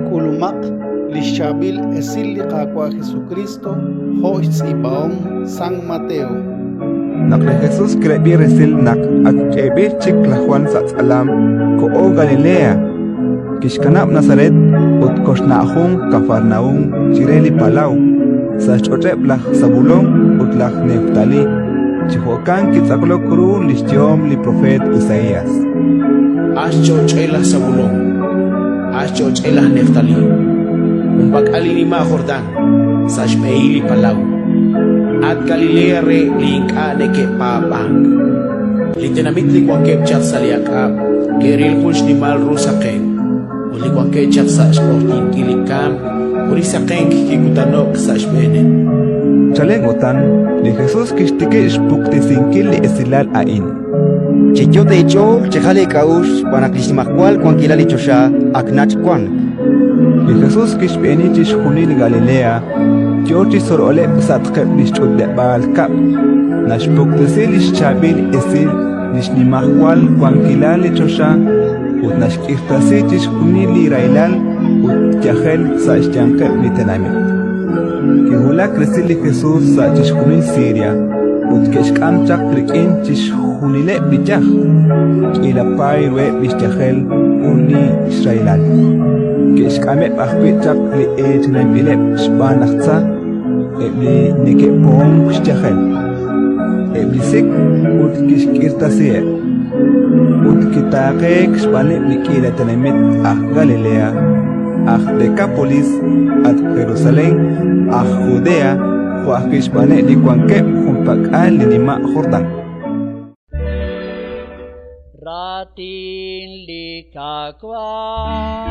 K'ulumaq li xChaab'il Esil li Qaawa' Jesukriist jo' xtz'iib'ahom San Mateo. Naq li Jesus kirab'i resil naq ak k'eeb'il chik laj Jwan sa' tz'alam, koho Galilea. Kixkanab' Nazaret ut koxna'ajunq Kafarnaúm chire li palaw, sa' xch'och'eb' laj Sabulón ut laj Neftalí. Chi jo'kan kitz'aqlok ru li xyehom li propeet Isaías. A' xch'och'el laj Sabulón, a' xch'och'el laj Neftalí, junpak'al li nima' Jordán, sa' xb'ehil li palaw, at Galilea re li ink'a' neke'paab'ank. Li tenamit li wankeb' chaq sa' li ak'ab' ke'ril jun xnimal ru saqenk, ut li wankeb' chaq sa' xq'oqyinkil li kamk jun li saqenk kikutano'k sa' xb'eeneb'. Chalen utan, li Jesus kixtikib' xpuktesinkil li esilal a'in. Cheyot' eech'ool chejal eek'a'uxl xb'aan naq li xnimajwal wankilal li choxa ak nach' wank. Li Jesus kixb'eeni chixjunil Galilea, yo chi xtzolb'aleb' sa'atqeb' li xch'utleb'aal kab'l, naxpuktesi li xchaab'il esil li xnimajwal wankilal li choxa ut naxk'irtasi chixjunil li rahilal ut yajel sa' xyanqeb' li tenamit. Kiwulak resil li Jesus sa' chixjunil Siria ut ke'xk'am chaq rik'in chixjunileb' li yaj, k'iila paay ruheb' li xyajel ut li xrahilal. Ke'xk'ameb' ajwi' chaq li eechaninb'ileb' xb'aan laj tza, eb' li neke'pohonk xyajel, eb' li sik ut kixk'irtasiheb'. Ut kitaaqeek xb'aaneb' li k'iila tenamit aj Galilea, aj Dekápolis, at Jerusalén, aj Judea, jo' ajwi' xb'aaneb' li wankeb' junpak'al li nima' Jordán. Raatin li Qaawa'.